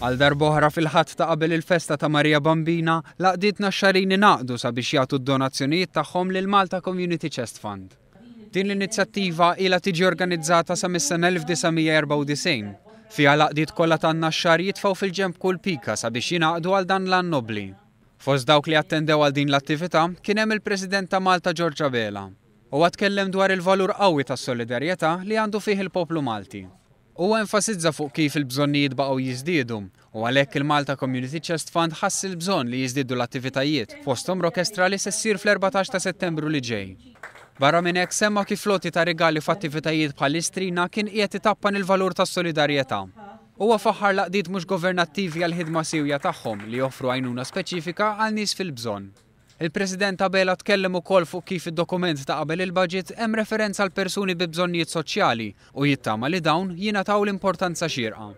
Għal darb'oħra fil-Ħadd ta' qabel il-festa ta' Marija Bambina, l-għaqdiet Naxxarin ingħaqdu sabiex jagħtu d-donazzjonijiet tagħhom lil Malta Community Chest Fund. Din l-inizjattiva ilha tiġi organizzata sa mis-sena 1994. Fiha l-għaqdiet kollha tan-Naxxar jitfgħu fil-ġenb kull pika sabiex jingħaqdu għal dan l-għan nobbli. Fost dawk li attendew għal din l-attività kien hemm il-President ta' Malta George Abela. Huwa tkellem dwar il-valur qawwi tas-solidarjetà li għandu fih il-poplu Malti. Huwa enfasizza fuq kif il-bżonnijiet baqgħu jiżdiedu u għalhekk il-Malta Community Chest Fund ħass il-bżonn li jiżdiedu l-attivitajiet, fosthom rokestra li se ssir fl-14 ta' Settembru li ġej. Barra minn hekk semma kif l-għoti ta' rigali f'attivitajiet bħall-Istrina kien qiegħed itappan il-valur tas-solidarjetà. Huwa faħħar l-għaqdiet mhux governattivi għall-ħidma siewja tagħhom li joffru għajnuna speċifika għal nies fil-bżonn. Il-President Abela tkellem ukoll fuq kif id-dokument ta' qabel il-budget hemm referenza għal persuni bi bżonnijiet soċjali u jittama li dawn jingħataw l-importanza xierqa.